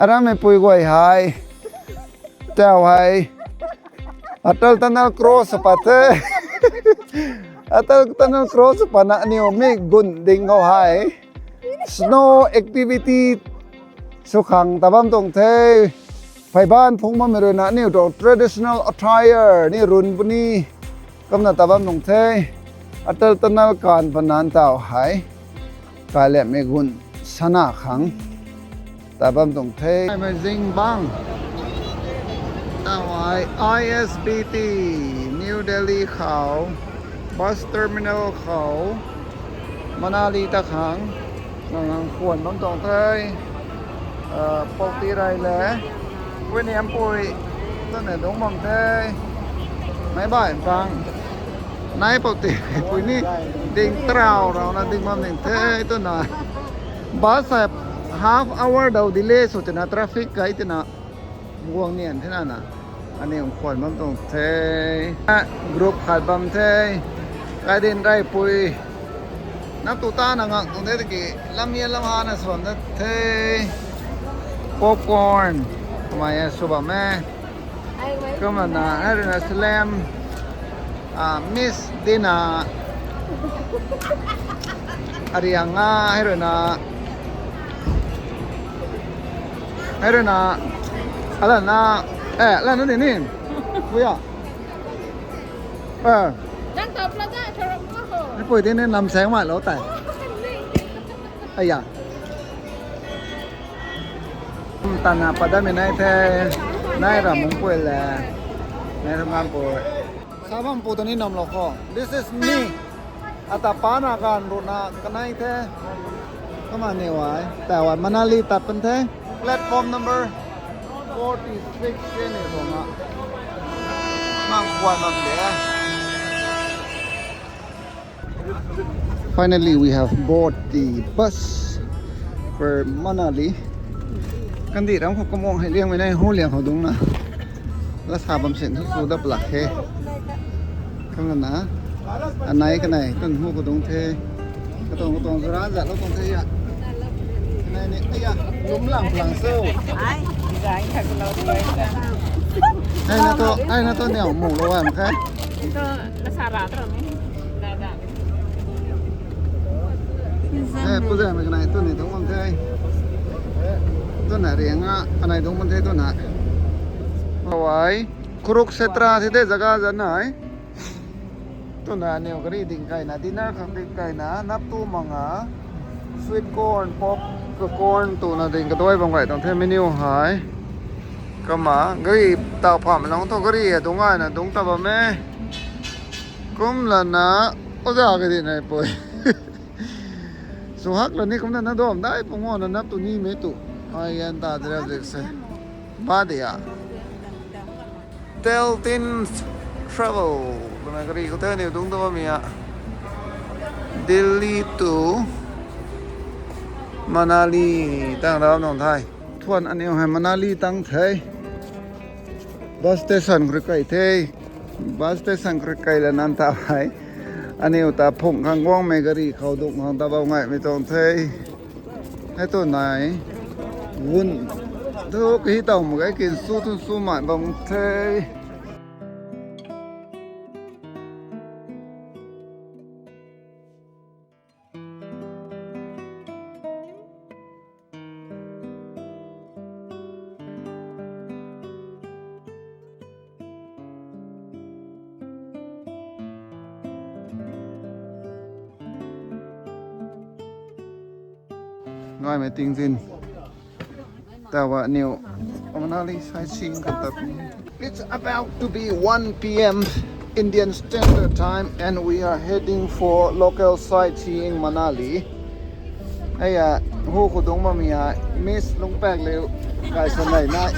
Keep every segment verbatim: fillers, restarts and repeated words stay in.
Aram mei pui guay hei. Tau hei. Atal Tunnel cross pat the. Atal Tunnel cross pat na aniu mi gun ding khou hei. Snow activity sw khang ta bam tuang the. Pheyban phung bammei rui na aniu tuang traditional attire ni run puni. Kumna ta bam tuang the. Atal Tunnel kan panan tau hei. Kailemei gun sana khang ta bam tuang the. Amazing bang. Tau hei I S B T, New Delhi khou, bus terminal khou, Manali ta khang, nang nang khwan bam tuang the. Ah, Pouti rei le, pui ni ampui, tana dungc bam the. Mei bai tang. Nai Pouti, pui ni ding trau rau na ding bam ning the twna. Bus hei half hour dau delay sw twna traffic kai twna. Guang nian the na na. Aniu khwan bam tuang the. Group khat bam the. Kai din rei pui. Nap tu ta na ngak tuang the tiki. Lam ye lam ha na swan na the. Popcorn. Kamei e sw bam e. Kumna na, hei rui na slem. Ah, Miss Dina. Ariang a, hei rui na. Hei rui na. Alan na. Eh, alan na ni ni. Kuya. Eh. Nang ta plaza chorok mo ho. Ni pui din ni nam seng mai lo tai. Aya. Tana padam mei nai the. Nai ra mung pui le. Nai ra man pui. Sabam pu tani nam lo kho. This is me. Ata pana kan runa kanai the. Kama ni wai. Ta wai Manali tat pan the. Platform number forty-six se ni runa. Mang kuan man de. Finally, we have bought the bus for Manali. Kandih ram khou kamung hei liang mei nai hu liang khou dungc na. La sa bam sin thu su dap lak he. Kamna na. Anai kanai tun hu khou dungc the. Katong katong zara zat lo tong the ya. Kanai ni aya lum lang lang so. Ai, design kha lo. Ai na to, ai na to niau mu lo wa ma khe. To la sa ra to ni. Da da. Eh, pu zai mei kanai tu ni dungc bam the. Tu na riang a, kanai dungc bam the tu na. Hawai, Kurukshetra si de jaga zan nai. Tu na aniu gari ding kai na, dinner khang ding kai na, nap tu manga, sweet corn, pop corn tu na ding kaduai bam kai tuang the menu hei. Kama, gari tau pham lang tu gari a dungc ai na dungc ta bam e. Kum lana, oja ka di nai pui. Suhak la ni kumna na dom dai pungo na nap tu ni me tu. Ai yan ta dira zik se. Ba de ya. Teltin Travel. Kumna gari ko te ni dungc ta bam ya. Delhi to Manali tang rau nong thai. Thuan aniu hei Manali tang the. Bus station khou rui kai the. Bus station khou rui kai la nan ta hei. Aniu ta phung khang guangmei gari khou dungc khang ta bam ngaimei tuang the. Hei tu nai. Gun. Tu kahi taw mak ge kin su tu su mai bam the. Ngai mei ting zin. Tawa niu Manali sightseeing kha tap ni. It's about to be one p m Indian Standard Time, and we are heading for local sightseeing Manali. Aya, hu khudung mamia, Miss Lungpak Liu, kai sa nai nai.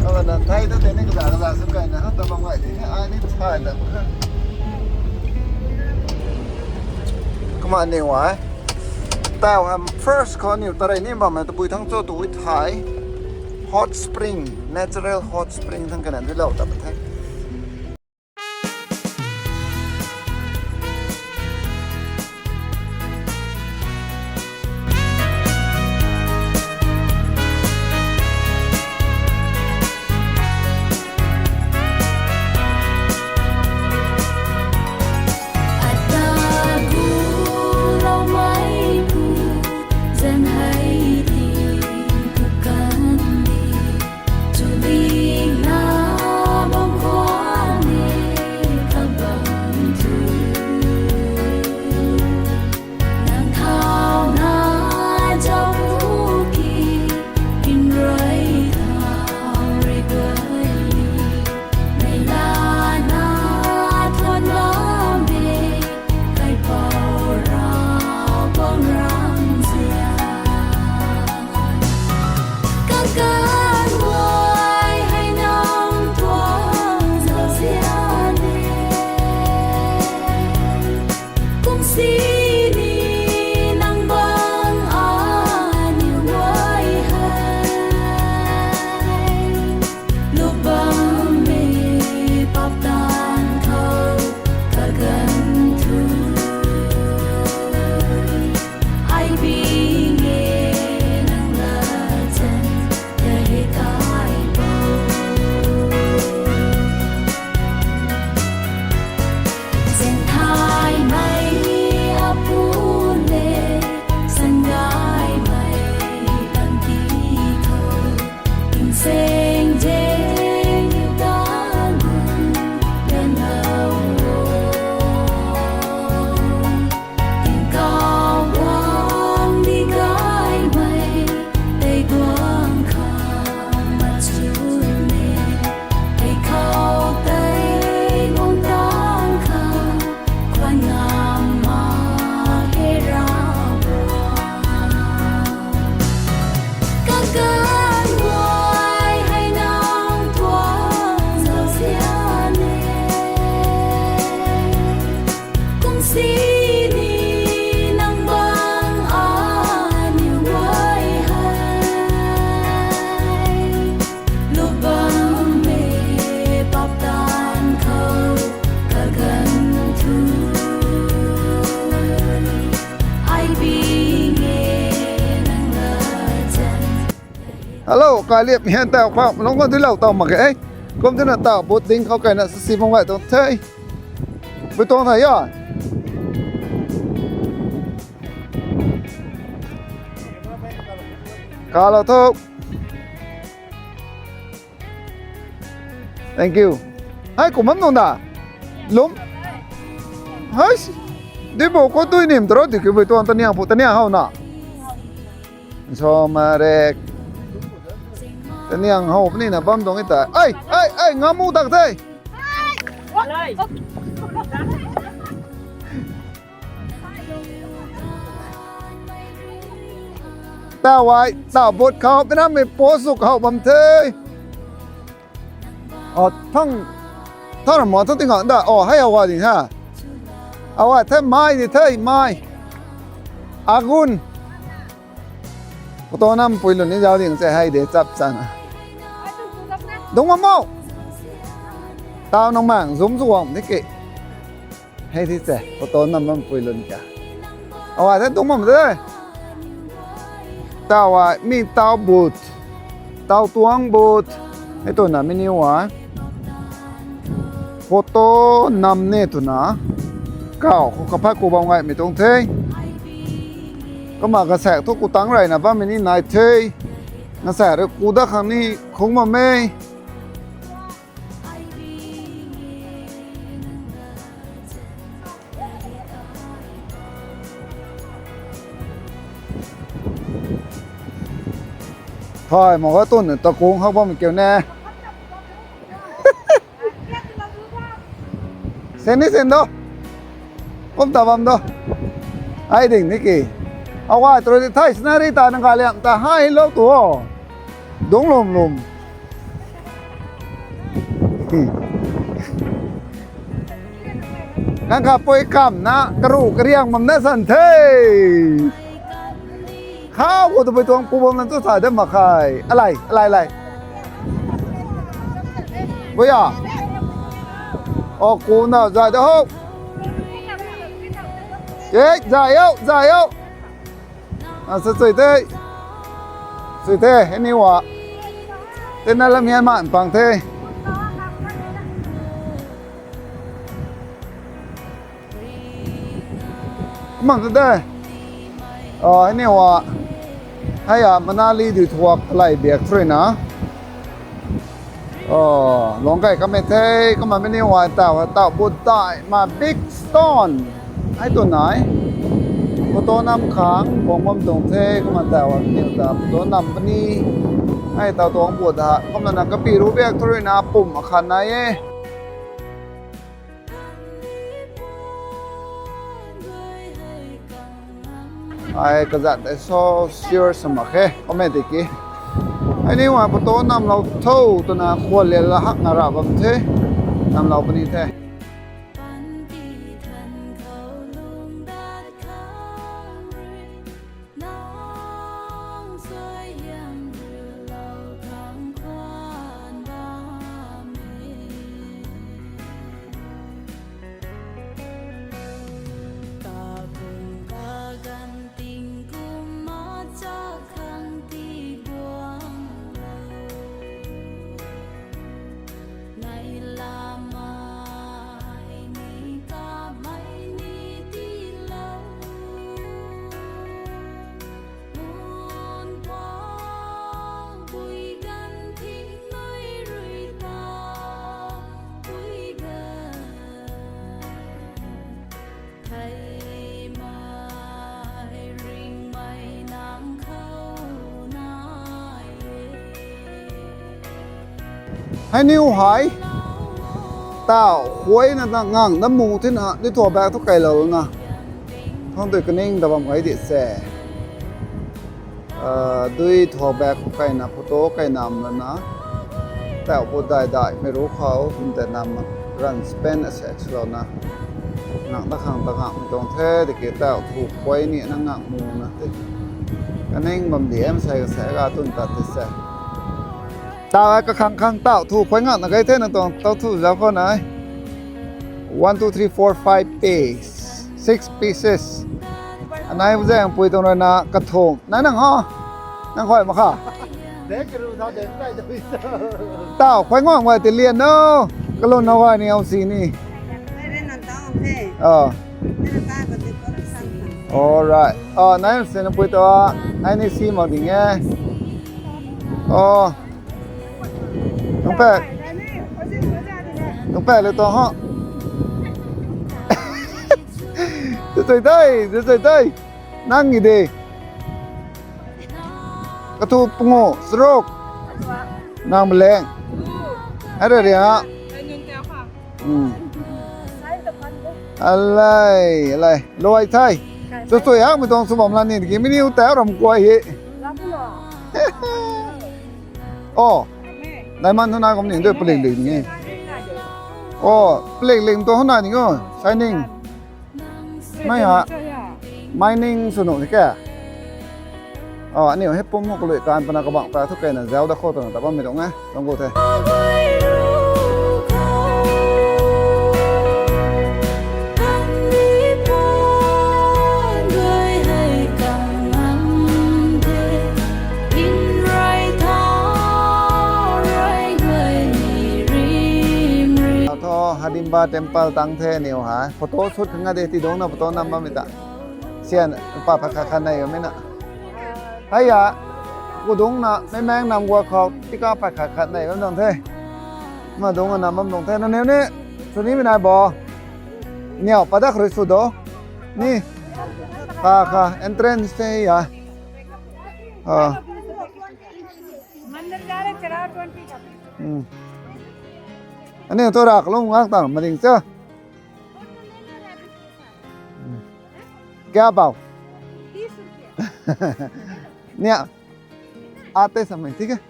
Kala na thai tu teni kaza kaza su kai na, ta bam kai teni, ai ni thai ta. Kama ni wai. Tau ham first khou niu tarai ni bam na tabui thang cho tu thai. Hot spring, natural hot spring thang kana dilou ta pa thai. Hello, kai liap hian tau khou lung khou duilou tau mak ge. Kum tina tau but ding khou kaina sasi bam gay tuang the. Bui tuang tha ya. Kalou tho. Thank you. Hai, kum bam nung da. Lum. Hai. Di bo ko tui nim tro di ki bui tuang taniang pu taniang hau na. So ma rek. Taniang hau puni na bam dong ita. Ai, ai, ai, ngamu tak te. Tau ai, tau bot khou, pina mi post suk hau bam the. O, thang, thang mo thang ting da, o, hai hau ding ha. Hau the mai di the, mai. Agun. Photo nam pui lun ni zau ding se hai de chap chana. Dung ma mo. Tau nang mang, zoom zuang ni ki. Hei thi se, photo nam bam pui lun kha. Awa the dung bam the. Tau ai, mi tau but. Tau tuang but. Hei tu na mi ni wa. Photo nam ne tu na. Kau, khou kaphat ku bam ngai mi tuang the. Kama kasak thu ku tang rai na bam mi ni nai the. Ngasak rui ku da khang ni khung bam e. Thai mo ga tun ta kung hak bam kiu ne. Sen ni sen do. Kum ta bam do. Ai ding ni ki. Awai tro di thai scenery ta nang ka liam ta hai lo tu o. Dung lum lum. Nang kha pui kam na, karu kariang bam na san the. Khau khou tu pui tuang pu bam na tu sa de mak khe. Alai, alai, alai. Bui a. O, ku na zai de ho. Kek, zai o, zai o. A, sa chui the. Chui the, hei ni wa. Tena lam hian man pang the. Kumang tu de. O, hei ni wa. Hei a, Manali dui thuak kalai biak thrui na. O, long kai kamei the, kumna mi ni wa tau, tau but dai, ma big stone. Hei tu nai. Photo nam khang, bong bam tuang the, kumna tau, mi ni ta, photo nam puni. Hei tau tuang but ha, kumna na kapi ru biak thrui na, pum akhan nai e. Ai kazat tei so sure sa mak khe, comedy ki. Ai ni wa photo namlou tho twna khwan le la hak na ra bam the. Namlou puni the. Hei niw hei, tau khuayna na ngang na mu thina, dui thuak bak thu kailou na. Thang dui kaning da bam kai di se. Ah, dui thuak bak khou kaina, photo kaina mlana. Tau pu dai dai, mei ru khou, kum tei nam, run spend a sek slouna. Ngang na khang ta ngang mi tuang the, tiki tau thu khuay ni na ngang mu na te. Kaning bam di em sai ka sai ka tun ta te se. Tau ai ka khang khang tau thu khuay ngang na kai the na tuang, tau thu zau khou nai. One, two, three, four, five piece. Six pieces. Anai bu zang pui tuang rui na kathung. Nai nang ho? Nang khuay mak kha? Tau, khuay ngam guay tilian no. Kalun na guay ni au si ni. Oh. Alright. Oh, nai sen pui to. Ai ni si mau ding e. Oh. Nung pe. Nung pe le to ho. Tu tui dai, tu tui dai. Nang ni de. Kathu pungu, srok. Nang maleng. Ai ra ria. Hmm. Alai, alai. Luai thai. Chu chu ya, mi tuang sw bam la ni, ki mi niu tau ram kuai hi. Oh. Diamond thu na kum ni, dui palik lik ni. Oh, palik lik tu huna ni ngo, shining. Mai ha. Mining sw nuh ni ke. Oh, aniu hei pum hu kalui kan pana kabang ta thu kena zau da khou twna ta bam mi tuang e. Tuang gu the. Tho Hidimba Temple tang the niw ha. Photo shoot khang de ti dungna photo nam bam mi ta. Sian pa pha kha kha nei mi na. Hei ya, ku dungna, mei meng nam gua khou, tika pat khat khat nei bam dang the. Ma dungna nam bam dang the, na neu ni, sw ni mi nai bo. Niau, padak rui sw do. Ni, kha kha, entrance the ya. Ah. Hmm. Ani tu rak lung ngak tang, mading cha. Hmm. Kya bau? Nia, ate samei, thik hai?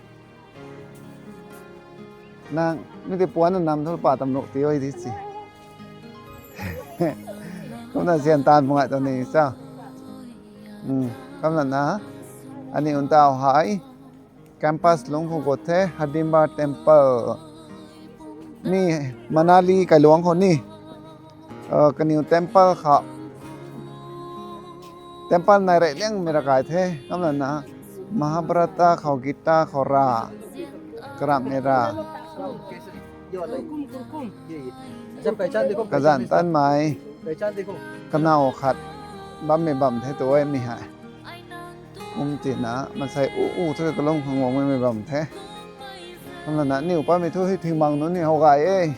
Nang, mi ti puan nam thu pa tam ruk ti oi di si. Kumna sian tan pu ngai tu ni sa. Hmm, kumna na, ani un tau hei. Campus lungc khou gut the, Hidimba Temple. Mi Manali kailuangc khou ni. Uh, kaniw temple khou. Temple nai rey liang mi ra kai the. Kumna na Mahabharata khou, Gita khou ra. Karam mi ra. Kazanc tan mei. Kanow khat bam mi bam the tu e mi hei. Um tina, mansei u u thu kalung khang guangmei bam the. Kumna na niw pa mi thu hei thing mang nu ni how gay e.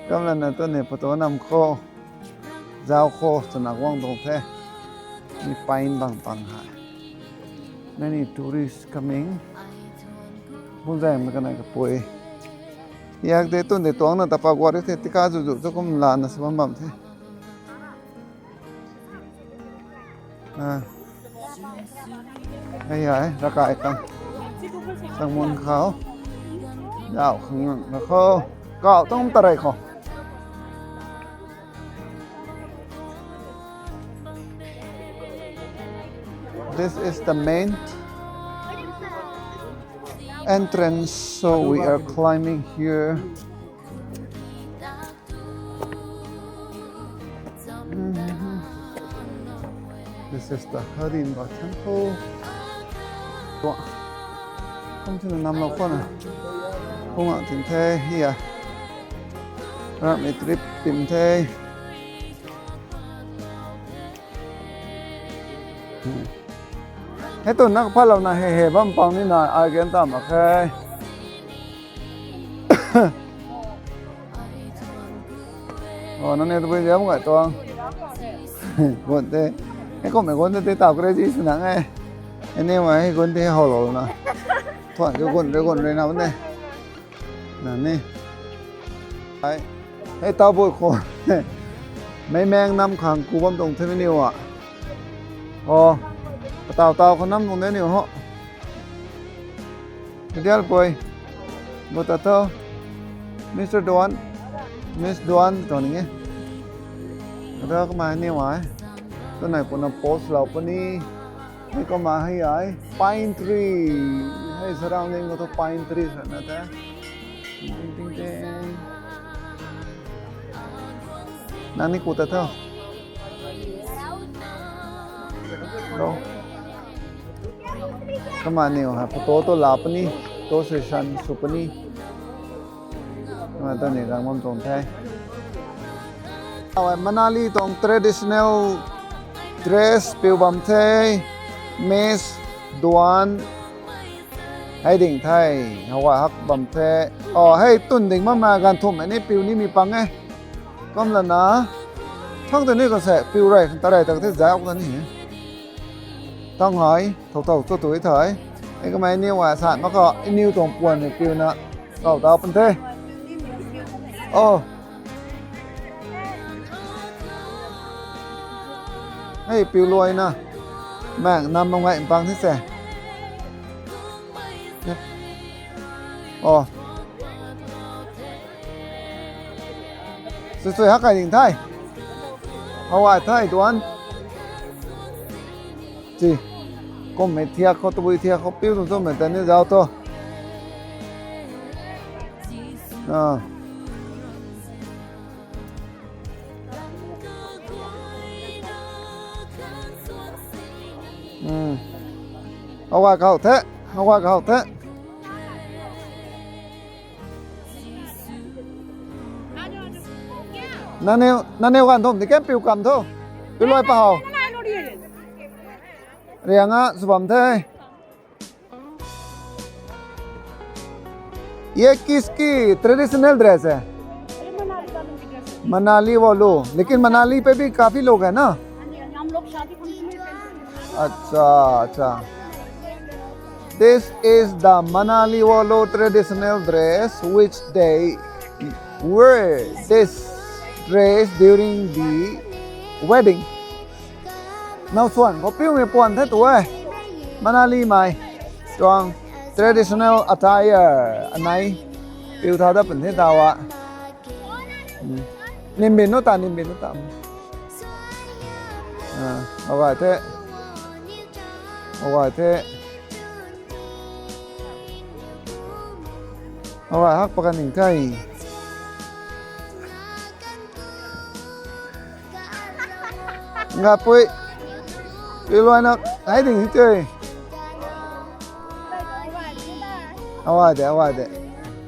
Kumna na tu ni photo nam khou. Zau khou, chana guang dong the. Mi pain bang pang hei. Many tourists coming. Bun zang mi kanei kapui. Yak de tun de tuang na tapa guari the, tika zu zu chu kum la na sa bam bam the. Ah. Ai ai, rakai khang. Sangmun khou. Zau khang ngang na khou. Kau tang tarai khou. This is the main entrance, so we are climbing here. This is the Hidimba Temple. Kum tina nam lou khou na. Kum a tin the, hia. Ram mi trip tim the. Hei tu nak pha lou na he he bam pang ni na ai gen ta mak khe. Oh, nang ne tu bui ziam ngai tuang. Gun te. Hei kum e gun te tau crazy sw nang e. Anyway, gun te how lou na. Thuan ke gun re gun re na bam de. Na ni. Hei, hei tau bui khou. Mei meng nam khang ku bam tuang the mi niw a. Oh, tau tau khou nam tuang de niw ho. Midial pui. Bo ta tho. Mister Duan. Miss Duan tuang ni nge. Tho kumna niw a. Tunai puna post lou puni. Hei kumna hei ai, pine tree. Hei surrounding khou thu pine tree sa na the. Ting ting ting. Nang ni ku ta tho. Bro. Kumna aniw hei photo tu la puni, photo session sw puni. Kumna tu ni gang bam tuang the. Awai Manali tuang traditional dress piu bam the, Miss Duan. Hei ding the, hawa hak bam the. Oh, hei tun ding mama ganv thum ni piu ni mi pang e. Kum lana, thang tei ni kan se, piu rey, ta rey tak the zauc ta ni. Thang hei, thou thou tu tu thei. Ei kamei ni wa sa ma kho, aniw tuang puan ni piu na, kau ta pun the. Oh. Hei, piu luai na. Mang nam ngai pang the se. Oh. Sui sui hak kai ding the. Hawa the tuan. Chi. Kum mei thiak khou, tabui thiak khou, piu tum tum mei ta ni zauc tu. Ah. Hmm. Hawa kau the, hawa kau the. Nangniw, nangniw ganv thum di ken piu kam thu. Piu luai pa hou. Riang a sw bam the. ये किसकी traditional dress है? मनाली वालों, लेकिन मनाली पे भी काफी लोग हैं ना? हम लोग शादी फंक्शन में पहनते हैं। अच्छा, अच्छा। This is the Manali Volo traditional dress which they wear this dress during the wedding. Now swan khou piumei puan the tu e. Manali mei tuang traditional attire anei piu thau dat pun the taw a. Nimbin nu ta, nimbin nu ta. Awai the. Awai the. Awai hak pakan ning thei. Nga pui. Piu luai na, hei ding hi tei. Awai de, awai de.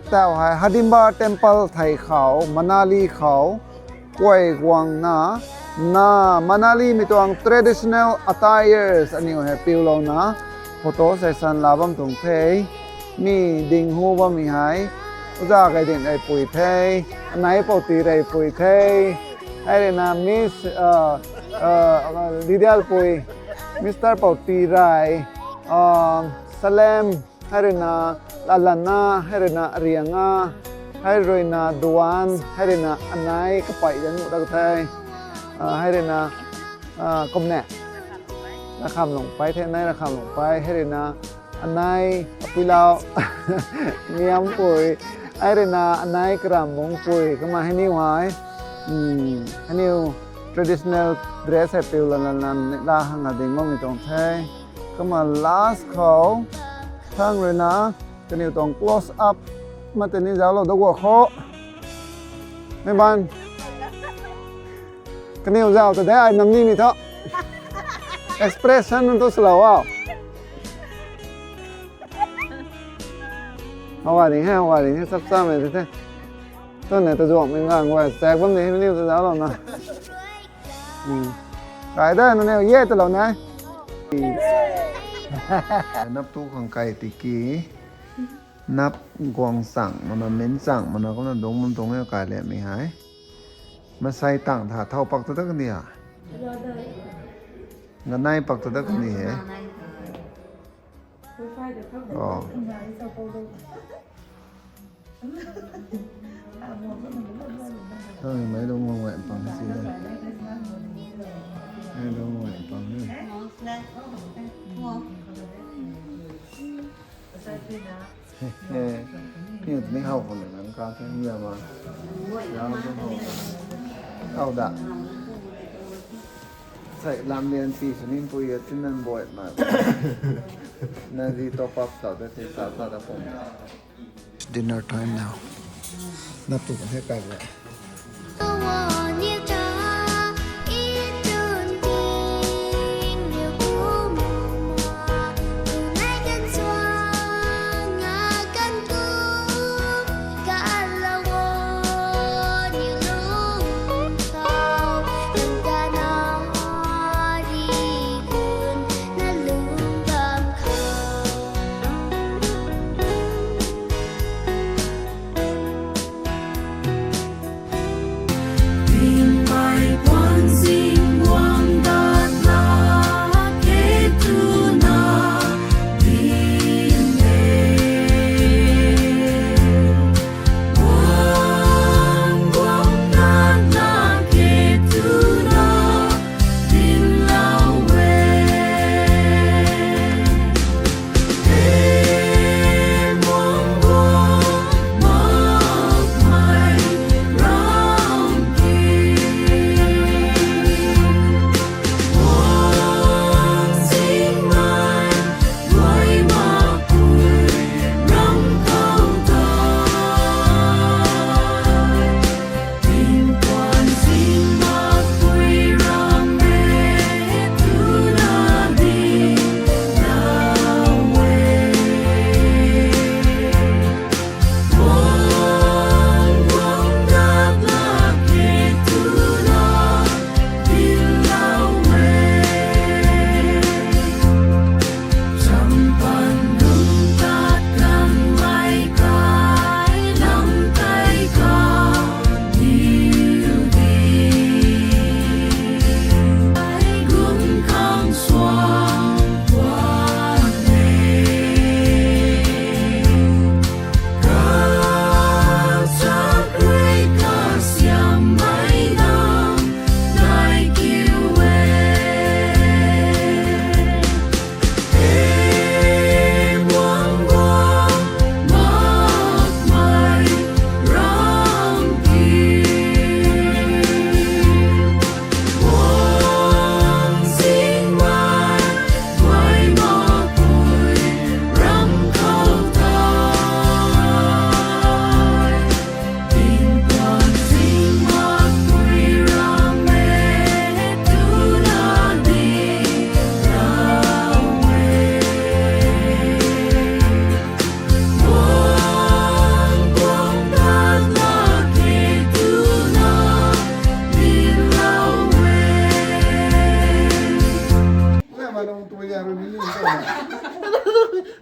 Taw hei Hidimba Temple thei khou, Manali khou, kuay guang na, na Manali mei tuang traditional attires aniw hei piu lou na, photo session la bam tuang the, mi ding hu bammei hei, uza kai ding rey pui the, anei pou ti rey pui the, hei rui na Miss, uh, uh, Lidial pui, Mister Pou Ti Rai, uh, Salem, hei rui na Lalana, hei rui na Rianga, hei rui na Duan, hei rui na anei kapai zan mu dak the, uh, hei rui na, uh, kumne, Rakham Lungpai the, anei Rakham Lungpai, hei rui na anei Apuilau, Niam pui, hei rui na anei Karam Bung pui, kumna hei niw hei, hmm, hei niw traditional dress hei piu lan lan lan la hang a ding bammei tuang the. Kumna last khou, thang rui na, kaniw tuang close up, ma tei ni zauc lou da gua khou. Mei ban. Kaniw zauc ta de ai nam ni mi thu. Expression tu slow o. Hawa ding he, hawa ding he, sap sap mei the. Tu ne ta zuak mei ngang gua, chak bam ni he, kaniw ta zauc lou na. Kai da, nangniw ye ta lou na. Nap tu khang kai tiki. Nap guang chang mana, min chang mana, kumna dungc bam tuang e kai le mi hei. Masei tang tha thau pak ta dak ni a. Ganei pak ta dak ni he. Oh. Thang mei dungc guang guay pang si da. Mei dungc guang guay pang ni. Ni ni hau khou nang ka the ni ma. Hau da. Sai lam lian pi sw ni pui ya tin nan boi ma. Na zi top up sa da te sa sa da pom. Dinner time now. Nap tu kan the kai le.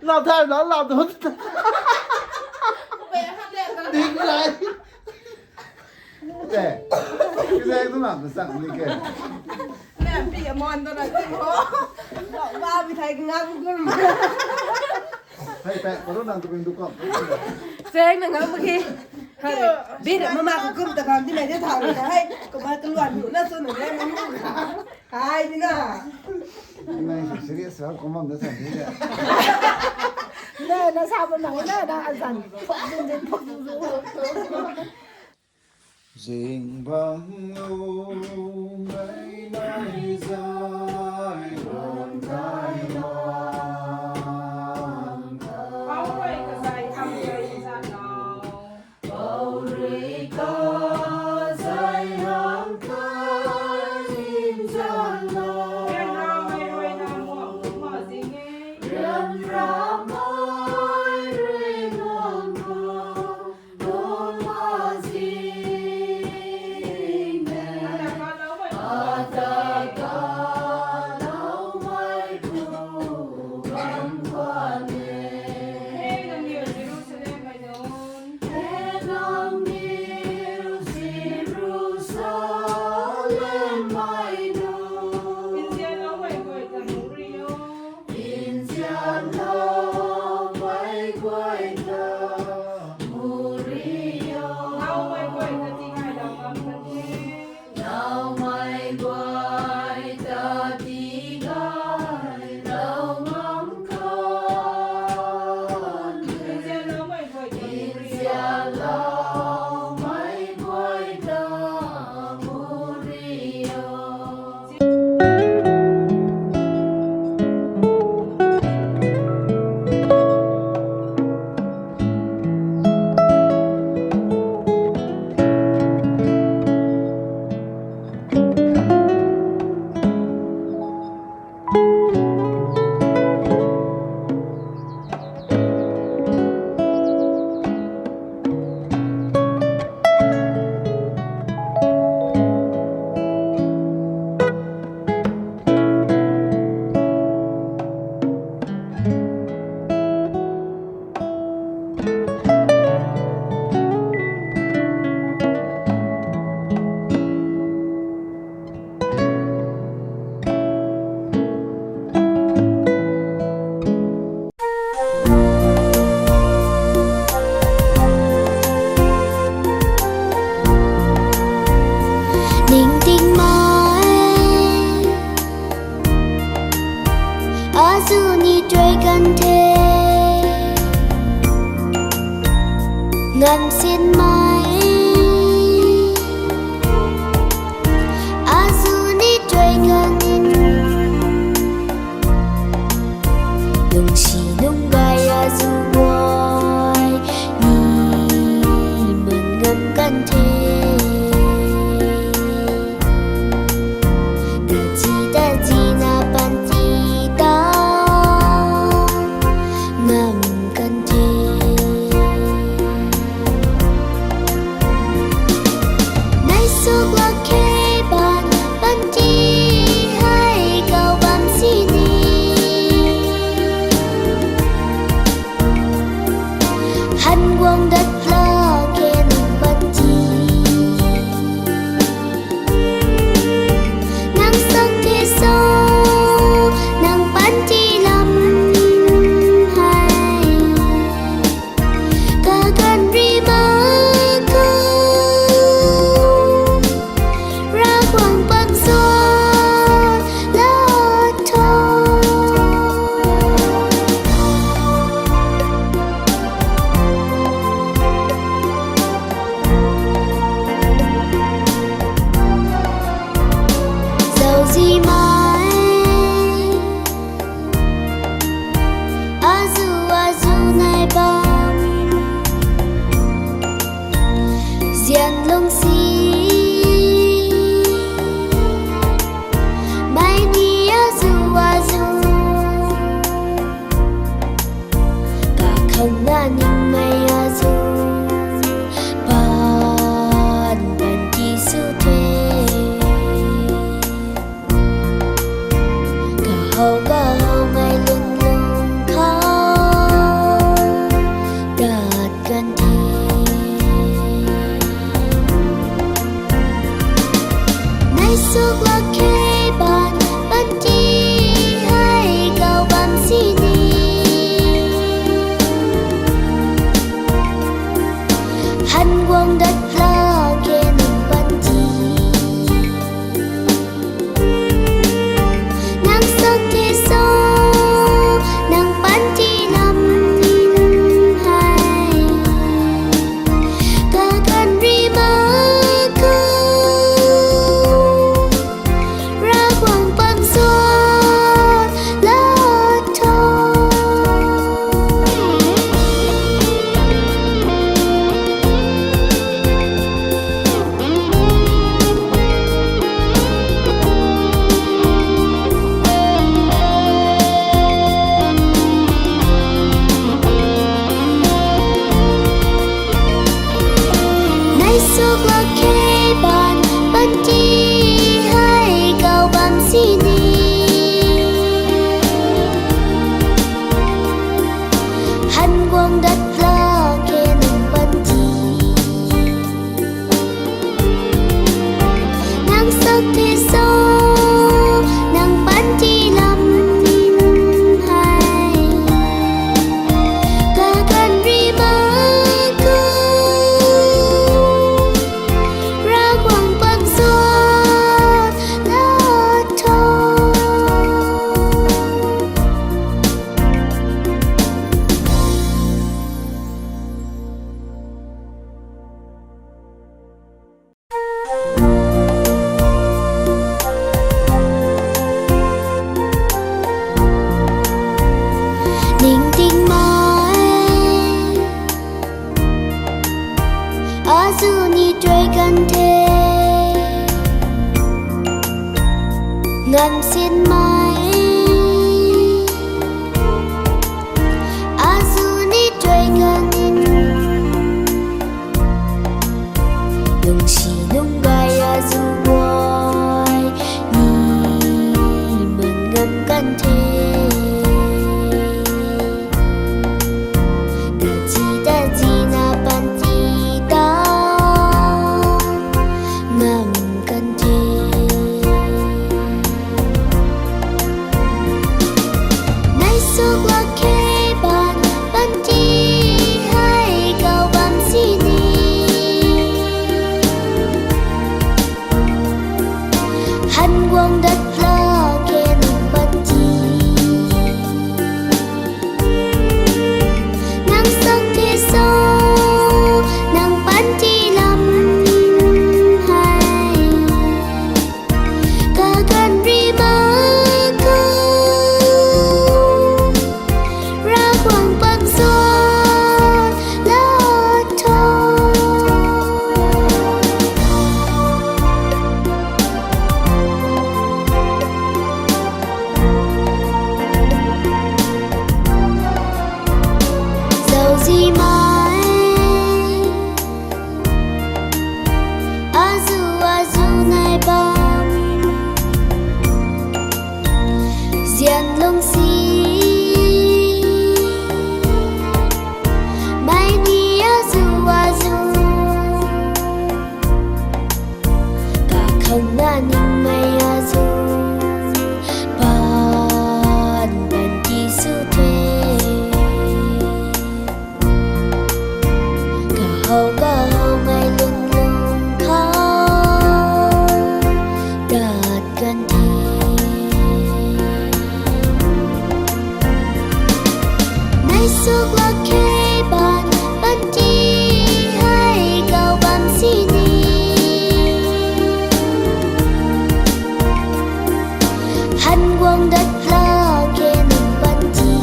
Lau thai lau lau tu. Ding lai. Te. Kizai tu na tu sang ni ke. Pi amon tu na ti ho. Ba bi thai ngam gun. Hei, hei, paru nang tu ping tu kom. Seng na ngam ki. Hei, bit mama ko kum ta kam di nai de thau na hei. Ko ma tu luan nu na so na de ma nu. Hei di na. Nai serious ha ko mam da san di de. Na, na sa ba na, na, na, azan. Phok din din, phok din din. Zingbangc lung mei mei zay lung kai lung kai. Pau rui ka zay lung kai lim zan lung. Ram ramai rui lung kai. Nzianlou mei guay ta muria. Nau mei guay ta tigaylou ngam kan. Nzianlou mei guay ta muria. Nzianlou mei guay ta muria. Ningtingmei azu ni tuai kan the. Ngansinmei azu ni tuai kan. Lungsi lungc gay azu guay ni man ngam kan the. Dachi dachi na panty ta ngam kan the. Nai suk lak khe pan, panty hei kau bam sini. Han guang dat lak khe nang panty. Nang sak the so, nang panty lam hei. Kaganv ri mak khou, Ravguangc pak zua la tho. Zauzi mai. Azu azu nai bam. Zian lungsi. Mei ni azu azu. Kakhang na ningmei azu. Pan pan ki su the. Kahow kahow kan the. Kachi ta zina panty ta ngam kan the. Nai suk lak khe ban panty hei kau bam sini. Han guang dat la khe nang panty. Nang sak the so, nang panty lam hei. Kaganv ri mak khou, Ravguangc pak zuan la tho. Zauzi mai, azu azu nai bam, zian lungsi, mei ni azu azu, kakhang na ningmei azu, pan pan ki sw the. Kahow kahow mei lun lung khou tat kan the. Nai suk lak khe ban panty hei kau bam sini. Han guang dat la khe nang panty.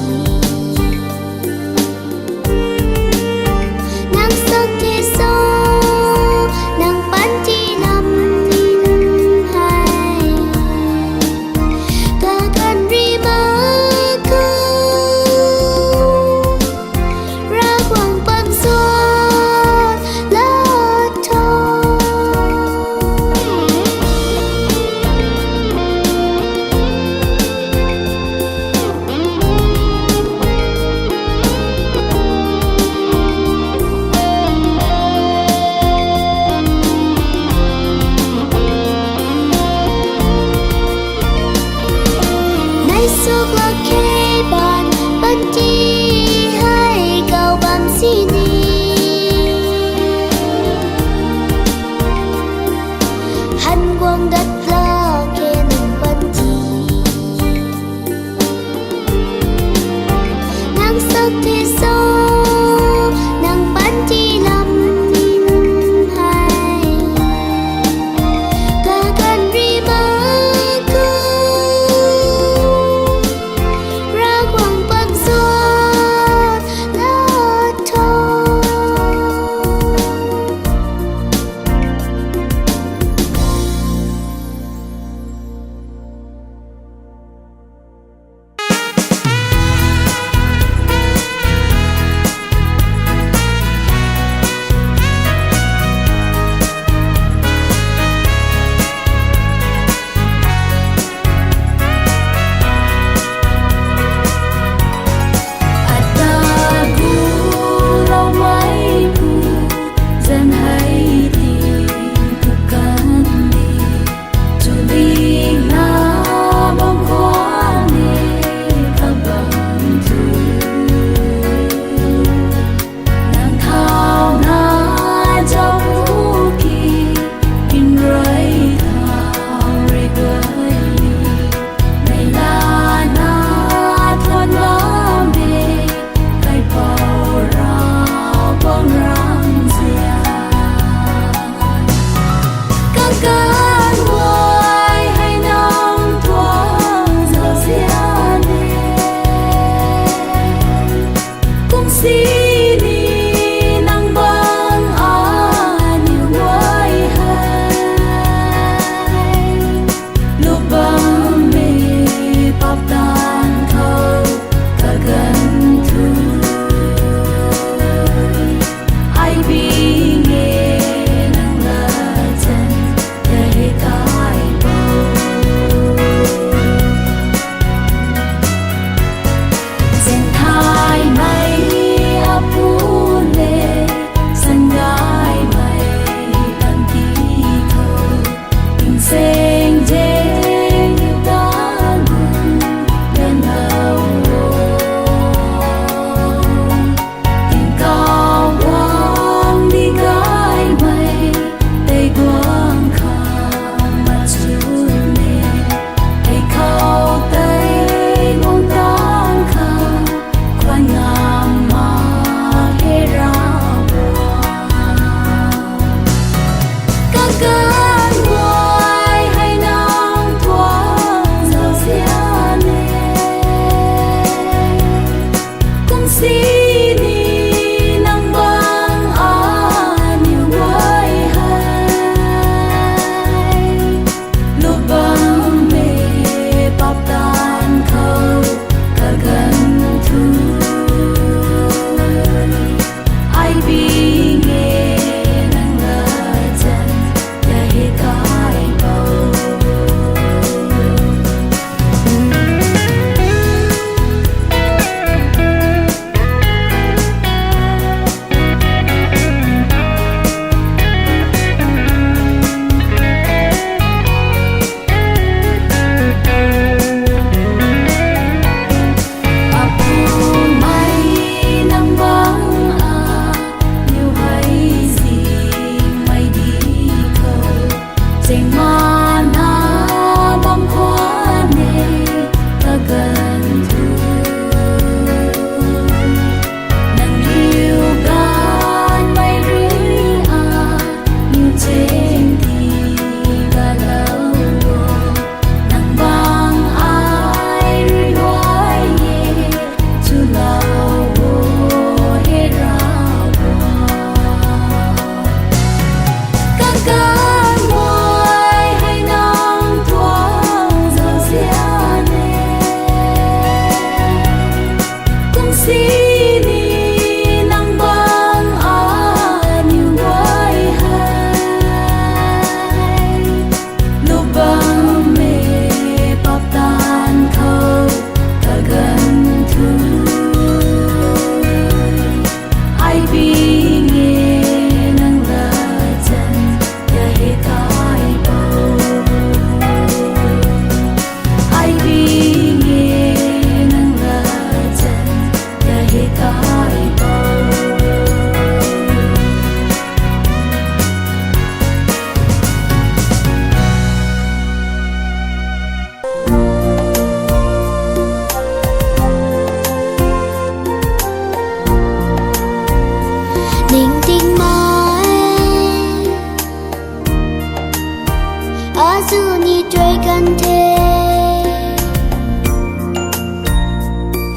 Nang sak the so, nang panty lam hei. Kaganv ri mak khou, Ravguangc pak zuan la tho. Nai suk lak khe ban panty hei kau bam sini. Han guang dat la khe nang panty. Nang sak the so, nang panty lam hei. Kaganv ri mak khou, Ravguangc pak zuan la tho.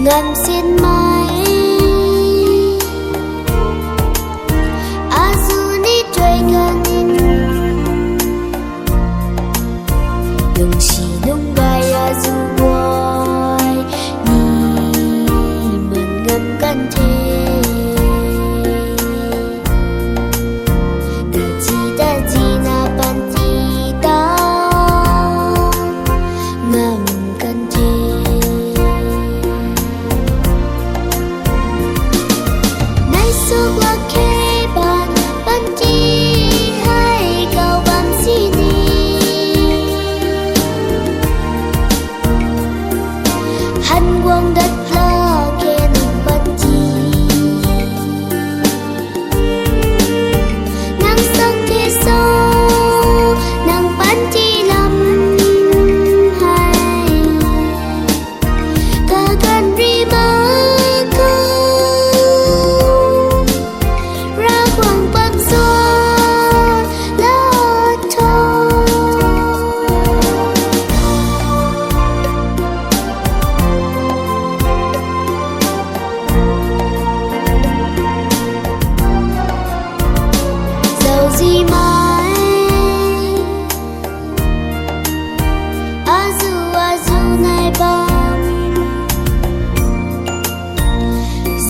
Ngam sinmei, azuh ni tuai kan, lungsi lungc gay azuh guay ni man ngam kan the. Tachi tachi na panty ta ngam kan the. Nai suk lak khe pan, panty hei kau bam sini. Han guang dat